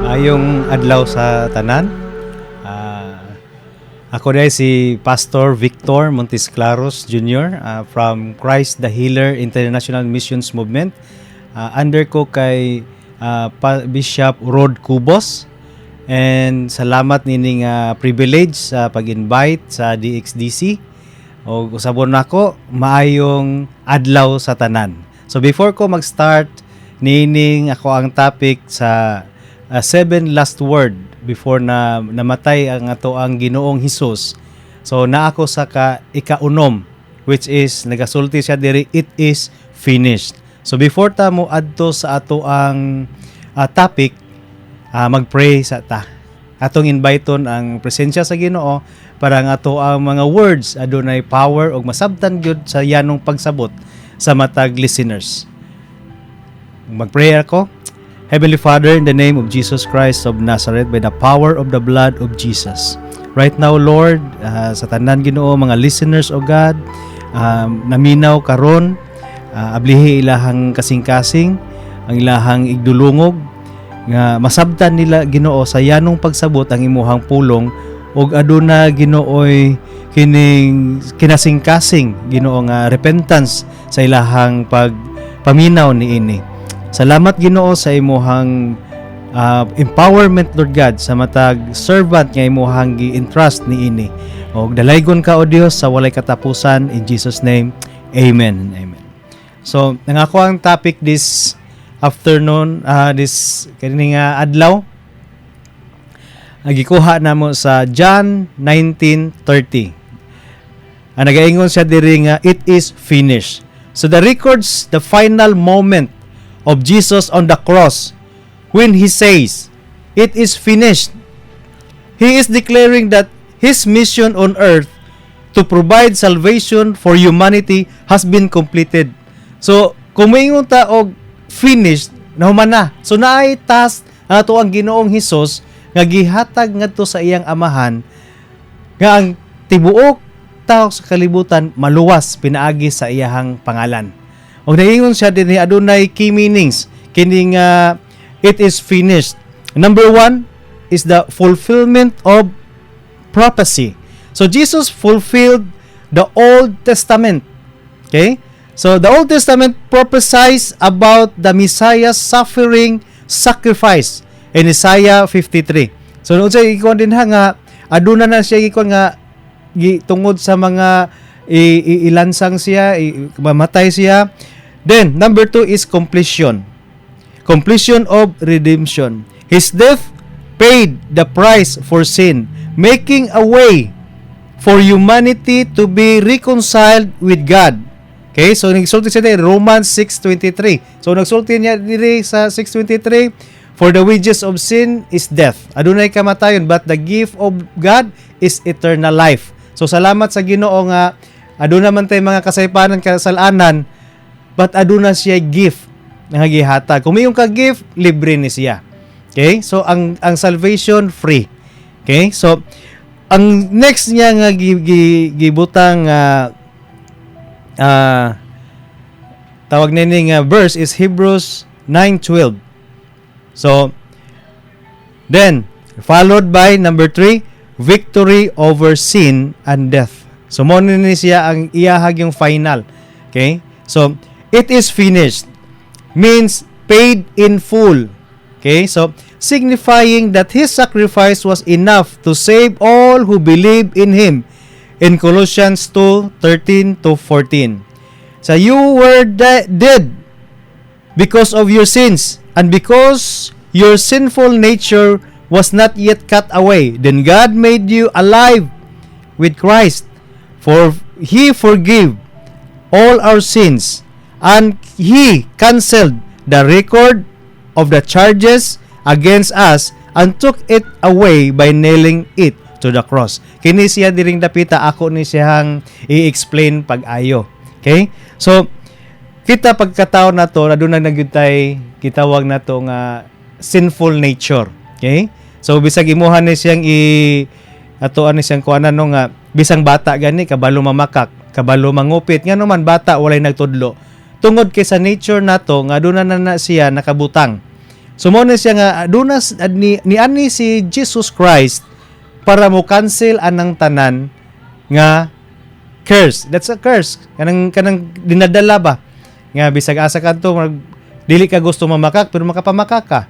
Maayong adlaw sa tanan. Ako diay si Pastor Victor Montesclaros Jr. From Christ the Healer International Missions Movement. Under ko kay Bishop Rod Cubos. And salamat nining privilege sa pag-invite sa DXDC. O usabon nako, maayong adlaw sa tanan. So before ko mag-start nining ako ang topic sa seven last word before na namatay ang ato ang Ginoong Hesus. So naa ko sa ka ikaunom, which is nagasulti siya diri, "It is finished." So before ta mo adto sa ato ang topic, mag-pray sa ta. Atong inviteon ang presensya sa Ginoo para ang ato ang mga words adunay power ug masabtan gyud sa yanong pagsabot sa matag listeners. Mag-pray ako. Heavenly Father, in the name of Jesus Christ of Nazareth, by the power of the blood of Jesus. Right now, Lord, sa tanan Ginoo mga listeners, O God, naminaw karon, ablihi ilahang kasing-kasing, ang ilahang igdulungog, nga masabtan nila, Ginoo, sa yanong pagsabot ang imuhang pulong ug aduna, Ginooy, kining kinasing-kasing, Ginoo, nga repentance sa ilahang pagpaminaw niini. Salamat, Ginoo, sa imuhang empowerment, Lord God, sa matag servant nga imuhang gi-entrust niini. Og dalaygon ka, O Dios, sa walay katapusan. In Jesus' name. Amen and amen. So, ang ako ang topic this afternoon, this kini nga adlaw, gikuha namo sa John 19:30. Ang nagaingon siya diri nga "It is finished." So the records the final moment of Jesus on the cross when he says, "It is finished." He is declaring that his mission on earth to provide salvation for humanity has been completed. So, kung moingon ta og finished, nahuman na. So, naay task ato ang Ginoong Hesus nga gihatag ngadto sa iyang amahan nga ang tibuok tao sa kalibutan maluwas pinaagi sa iyahang pangalan. Og naingon siya dinhi, adunay key meanings kini nga "It is finished." Number one is the fulfillment of prophecy. So Jesus fulfilled the Old Testament. Okay? So the Old Testament prophesies about the Messiah's suffering sacrifice in Isaiah 53. So unsay ikuan din ha nga aduna na siya ikuan nga tungod sa mga ilansang siya, mamatay siya. Then number two is completion. Completion of redemption. His death paid the price for sin, making a way for humanity to be reconciled with God. Okay, so nagsulti siya diri, Romans 6:23. So nagsulti niya diri sa 6:23, "For the wages of sin is death." Adunay kamatayon, but the gift of God is eternal life. So salamat sa Ginoo nga aduna man tay mga kasaypanan, kasalanan, but aduna siya gift nga gihatag. Kung mayong ka gift, libre ni siya. Okay? So ang salvation free. Okay? So ang next niya nga gibutang tawag nini nga verse is Hebrews 9:12. So then followed by number 3, victory over sin and death. So mo ni siya ang iyahag yung final. Okay? So "It is finished" means paid in full. Okay? So signifying that his sacrifice was enough to save all who believe in him in Colossians 2:13 to 14. So you were dead because of your sins and because your sinful nature was not yet cut away. Then God made you alive with Christ. For he forgave all our sins and he canceled the record of the charges against us and took it away by nailing it to the cross. Kini siya diring dapita ako ni siyang i-explain pag-ayo. Okay? So kita pagkatao na to, aduna na gyud tay gitawag na to nga sinful nature. Okay? So bisag imuha ni siyang i atoan ni siyang kuanan no nga bisang bata gani kabalo mamakak, kabalo mangupit, ngano man bata walay nagtudlo. Tungod kay sa nature nato nga aduna na na siya nakabutang. So mo na siya nga aduna ni ani si Jesus Christ para mo cancel anang tanan nga curse. That's a curse. Kanang dinadala ba? Nga bisag asa kadto dili ka gusto mamakak pero makapamakak ka.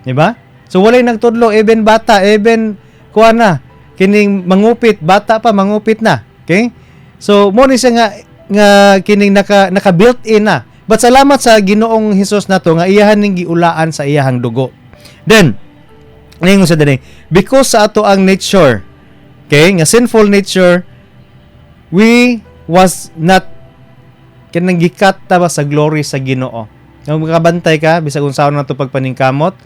Di ba? So walay nagtudlo, even bata, even kuan na kining mangupit, bata pa mangupit na. Okay? So mo ni siya nga kining naka built in na. But salamat sa Ginoong Hesus nato nga iyahan ning giulaan sa iyahang dugo. Then ningon sa diri, because sa ato ang nature, okay, nga sinful nature, we was not kanang gi-cut ta ba sa glory sa Ginoo. Nga makabantay ka bisag unsaon na to pagpaningkamot,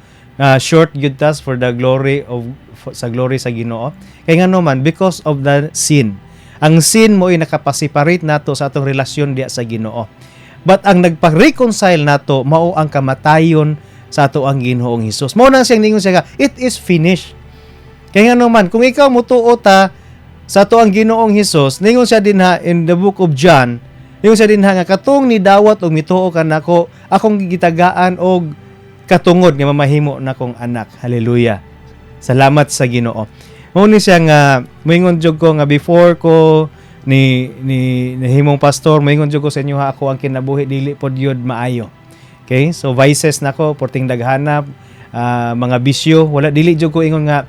short gyud tas for the glory of for, sa glory sa Ginoo. Kay ngano man, because of the sin. Ang sin mo ay nakapa-separate nato sa atong relasyon diya sa Ginoo. But ang nagpa-reconcile nato mao ang kamatayon sa ato ang Ginoong Hesus. Mao na siyang ningon siya nga, "It is finished." Kay ngano man, kung ikaw mutuo ta sa ato ang Ginoong Hesus, ningon siya dinha in the book of John, ningon siya dinha nga katong nidawat og mituo kanako, akong gitagaan og katungod nga mamahimo nakong anak. Hallelujah. Salamat sa Ginoo. Mao ni siya nga moingon jud ko nga before ko ni nahimong pastor, moingon jud ko sa inyo ha, ako ang kinabuhi dili pod yun maayo. Okay? So vices nako porting daghanap, mga bisyo, wala, dili jud ko ingon nga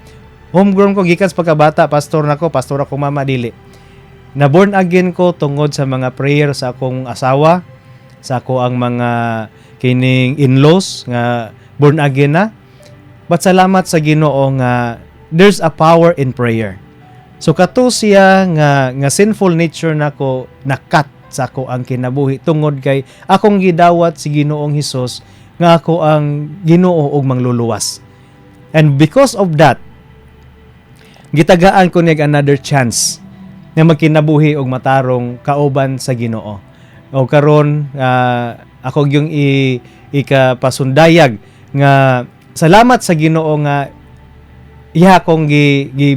homegrown ko gikan sa pagkabata, pastor nako, pastor ako mama, dili. Na born again ko tungod sa mga prayer sa akong asawa, sa ako ang mga kining in-laws nga born again na. But salamat sa Ginoo nga there's a power in prayer. So kato siya nga sinful nature nako na-cut sa ako ang kinabuhi tungod kay akong gidawat si Ginoong Hesus nga ako ang Ginoo ug mangluluwas. And because of that, gitagaan ko niya another chance nga magkinabuhi og matarong kauban sa Ginoo. O karon ako yung ikapasundayag nga salamat sa Ginoo nga iya akong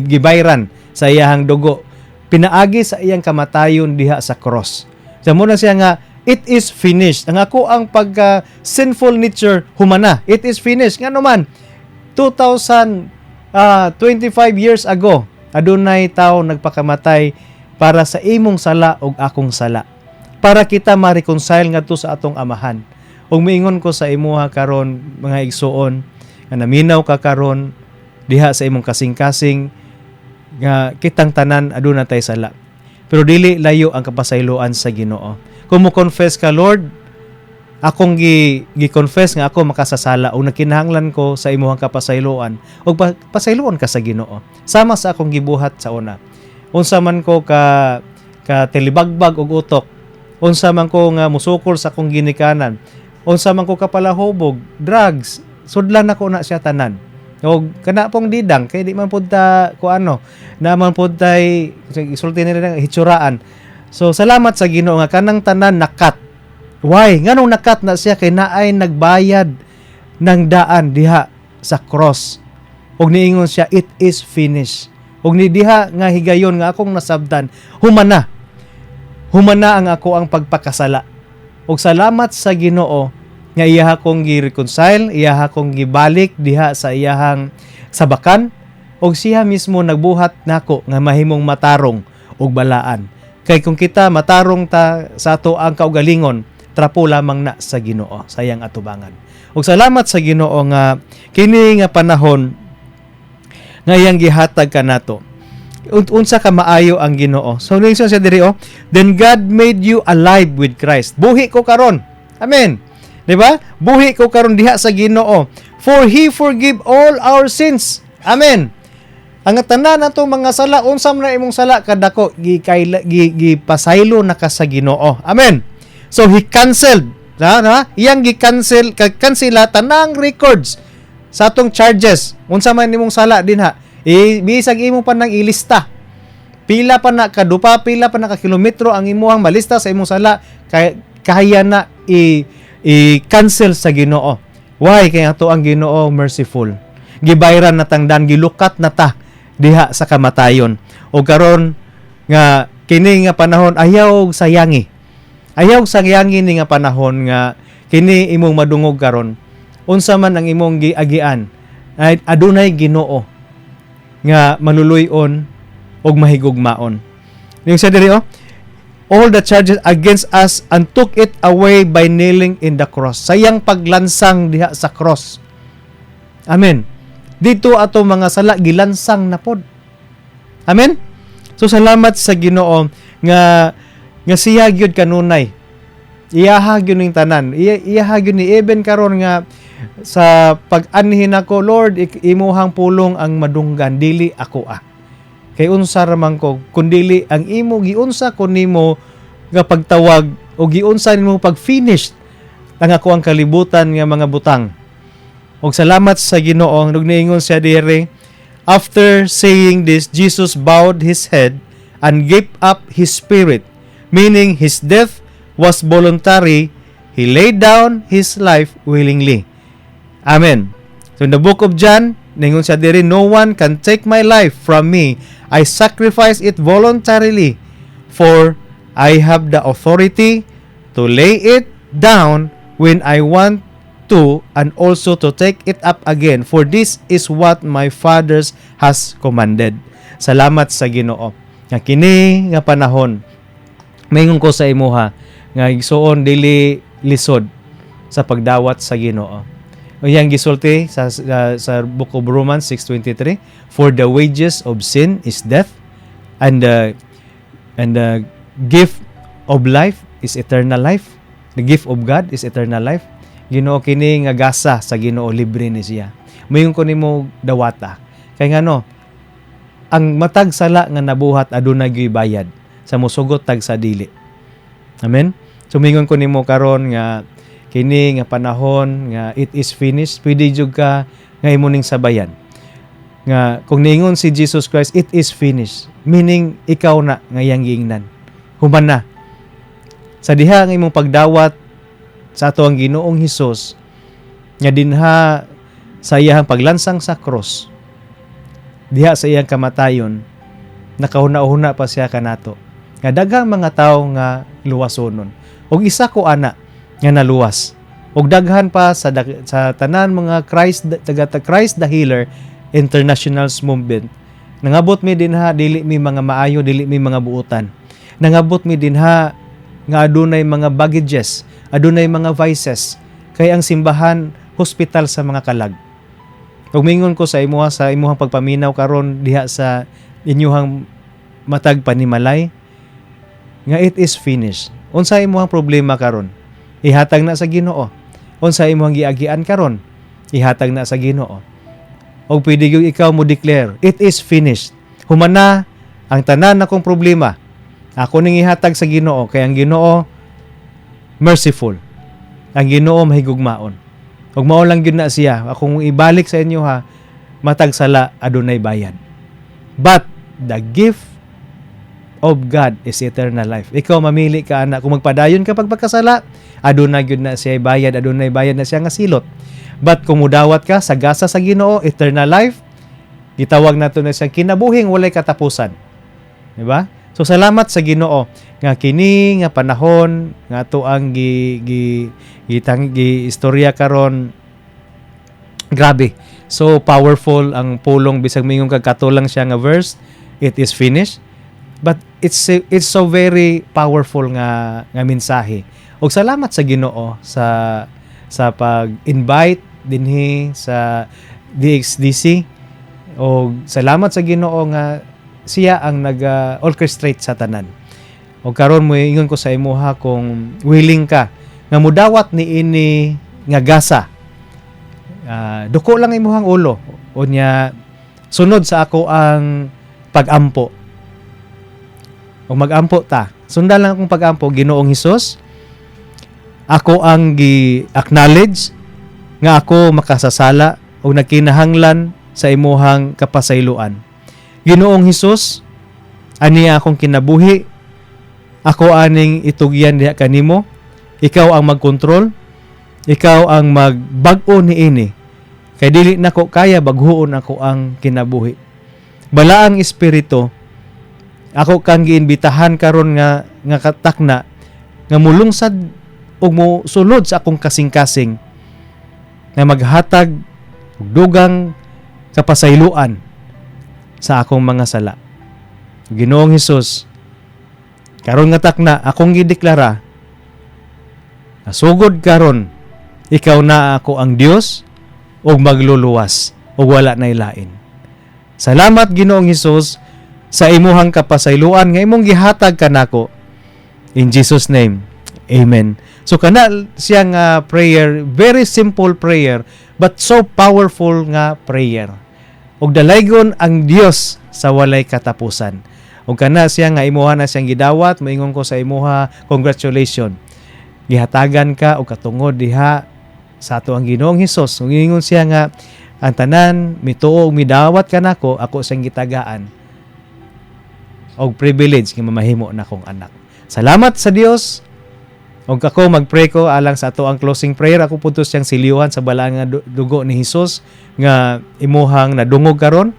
gibayran sa iyahang dugo pinaagi sa iyang kamatayon diha sa cross. So mo na siya nga it is finished. Ang ako ang pagka sinful nature humana. It is finished. Ngano man, 2025 years ago adunay tao nagpakamatay para sa imong sala ug akong sala para kita ma-reconcile ngadto sa atong Amahan. Ug miingon ko sa imuha karon, mga igsuon, nga naminaw ka karon diha sa imong kasing-kasing, nga kitang tanan aduna tay sala. Pero dili layo ang kapasayloan sa Ginoo. Kung mo confess ka, "Lord, akong gi-confess nga ako makasasala ug nagkinahanglan ko sa imuhang kapasayloan," ug pasayloon ka sa Ginoo. Sama sa akong gibuhat sa una. Unsa man ko ka tilibagbag og utok, unsa man ko nga musukol sa akong ginikanan, unsa man ko kapalahubog, drugs, sudlan nako na siya tanan. Og kana pong didang kay di man pud ta ko ano, na man pud tay isulti nila nga hitsuraan. So salamat sa Ginoo nga kanang tanan na-cut. Why? Nganong na-cut na siya? Kay naay nagbayad ng daan diha sa cross. Ug niingon siya, "It is finished." Ug ni diha nga higayon nga akong nasabtan, humana. Humana ang ako ang pagpakasala. Ug salamat sa Ginoo nga iya akong gi-reconcile, iya akong gibalik diha sa iyahang sabakan ug siya mismo nagbuhat nako nga mahimong matarong ug balaan. Kay kung kita matarong ta sa ato ang kaugalingon, trapo lamang na sa Ginoo sa iyang atubangan. Ug salamat sa Ginoo nga kini nga panahon nga iyang gihatag kanato. Unsa ka maayo ang Ginoo. So ningon siya diri oh, "Then God made you alive with Christ." Buhi ko karon. Amen. Di ba? Buhi ko karon diha sa Ginoo. "For he forgive all our sins." Amen. Ang tanan nato mga sala, unsa man na imong sala kadako, gi gi, gipasaylo na ka sa Ginoo. Amen. So he canceled. Na? Iyang gi-cancel, kansela tanang records sa atong charges. Unsa man imong sala dinha. Bisag imo pa nang ilista. Pila pa na kadupa, pila pa na ka kilometro ang imuhang malista sa imong sala, kaya, kaya na i-cancel sa Ginoo. Why? Kaya ato ang Ginoo merciful. Gibayran na tangdan, gilukat na ta diha sa kamatayon. O karon nga kini nga panahon, ayaw sayangi. Ayaw sayangin ni nga panahon nga kini imong madungog karon. Unsa man ang imong giagian, ay adunay Ginoo nga maluluy-on ug mahigugmaon. Yung sa diri, oh, all the charges against us and took it away by nailing in the cross. Sa iyang paglansang diha sa cross. Amen. Dito ato mga sala gilansang na pod. Amen. So salamat sa Ginoo nga siya gyud kanunay. Iyaha gyud ning tanan. Iyaha gyud ni even karon nga sa pag-anhin ako, Lord, imuhang pulong ang madunggan, dili ako ah. Kay unsa ra man ko kun dili ang imo giunsa ko nimo nga pagtawag o giunsa nimo pag-finish ang ako ang kalibutan nga mga butang. Og salamat sa Ginoo nung niingon siya diri, "After saying this, Jesus bowed his head and gave up his spirit," meaning his death was voluntary. He laid down his life willingly. Amen. So in the book of John, ningon siya diri, "No one can take my life from me. I sacrifice it voluntarily, for I have the authority to lay it down when I want to and also to take it up again, for this is what my Father has commanded." Salamat sa Ginoo. Nga kini nga panahon, maingon ko sa imuha nga igsuon, dili lisod sa pagdawat sa Ginoo. Iyang gisulti sa Book of Romans 6:23, "For the wages of sin is death, and the gift of life is eternal life." The gift of God is eternal life. Ginoo, kini nga gasa sa Ginoo, libre ni siya. Moingon ko nimo, dawata. Kay ngano, ang matag sala nga nabuhat aduna gyuy bayad sa musugot tag sa dili. Amen. So mingon ko nimo karon nga kini nga panahon nga it is finished, pwede jud ka nga imo ning sabayan. Nga kung niingon si Jesus Christ, "It is finished," meaning ikaw na nga iyang giingnan. Human na. Sa diha nga imong pagdawat sa ato ang Ginoong Hesus nga dinha sa iyang paglansang sa cross, diha sa iyang kamatayon, nakahuna-huna pa siya kanato nga daghang mga tawo nga luwasonon, ug isa ko ana nga naluwas ug daghan pa sa tanan mga Christ taga Christ the Healer International Movement. Nangabot mi dinha, dili mi mga maayo, dili mi mga buutan. Nangabot mi dinha nga adunay mga baggages, adunay mga vices, kay ang simbahan hospital sa mga kalag. Ug mingon ko sa imuha, sa imuhang pagpaminaw karon diha sa inyuhang matag panimalay, nga it is finished. Unsa imuhang problema karon? Ihatag na sa Ginoo. Unsa imuhang giagian karon? Ihatag na sa Ginoo. Og pwede gyud ikaw mo declare, "It is finished. Humana ang tanan akong problema. Ako ning ihatag sa Ginoo, kay ang Ginoo merciful. Ang Ginoo mahigugmaon." Ug mao lang gyud na siya. Akong ibalik sa inyo ha, matag sala adunay bayad. But the gift of God is eternal life. Ikaw mamili ka ana kung magpadayon ka pagpagkasala, adunay gyud na siya bayad, adunay bayad na siya nga silot. But kung mudawat ka sa gasa sa Ginoo, eternal life, gitawag nato na siya kinabuhing walay katapusan. Di ba? So salamat sa Ginoo nga kini nga panahon nga ato ang gi gi gitang gi istorya karon, grabe. So powerful ang pulong, bisag mingon kag kato lang siya nga verse, "It is finished." But it's so very powerful nga mensahe. Ug salamat sa Ginoo sa pag-invite dinhi sa DXDC, o salamat sa Ginoo nga siya ang nag-orchestrate sa tanan. O karon mo ingon ko sa imuha, kung willing ka nga mudawat ni ini nga gasa. Duko lang imuhang ulo unya sunod sa ako ang pagampo. O magampo ta. Sundan lang akong pagampo. Ginoong Hesus, ako ang gi-acknowledge nga ako makasasala o nagkinahanglan sa imuhang kapasayloan. Ginoong Hesus, ani akong kinabuhi, ako aning itugyan diha kanimo. Ikaw ang magkontrol, ikaw ang magbag-o niini. Kay dili nako kaya baghuon ako ang kinabuhi. Balaang Espiritu, ako kang giimbitahan karon nga katakna. nga mulungsad ug mosulod sa akong kasing-kasing nga maghatag og dugang kapasayloan sa akong mga sala. Ginoong Hesus, karon nga takna akong gideklara nga sugod karon, ikaw na ako ang Dios ug magluluwas ug wala nay lain. Salamat, Ginoong Hesus, sa imuhang kapasayloan nga imong gihatag kanako. In Jesus' name. Amen. So kana siya nga prayer, very simple prayer but so powerful nga prayer. Ug dalaygon ang Dios sa walay katapusan. Ug kana siya nga imuha na siyang gidawat, moingon ko sa imuha, congratulations. Gihatagan ka og katungod diha sa ato ang Ginoong Hesus. Ug ingon siya nga ang tanan mituo ug midawat kanako, ako siyang gitagaan og privilege nga mamahimo na akong anak. Salamat sa Dios. Og ako mag-pray ko alang sa ato ang closing prayer. Ako pud to siyang silyuhan sa balaan nga dugo ni Hesus nga imuhang nadungog karon.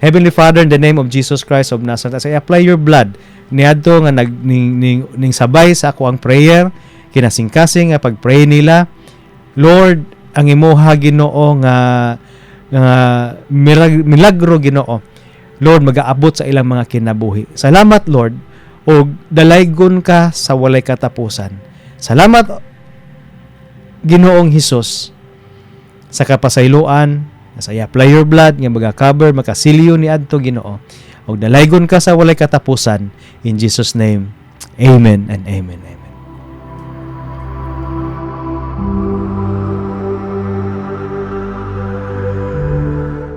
Heavenly Father, in the name of Jesus Christ of Nazareth, as I apply your blood niadto nga nag ning sabay sa ako ang prayer, kinasingkasing nga pag-pray nila, Lord, ang imuha, Ginoo, nga nga milagro, Ginoo Lord, magaabot sa ilang mga kinabuhi. Salamat, Lord, ug dalaygon ka sa walay katapusan. Salamat, Ginoong Hesus, sa kapasayloan sa apply your blood nga maga-cover, makasilyo ni adto, Ginoo, ug dalaygon ka sa walay katapusan. In Jesus' name. Amen and amen. Amen.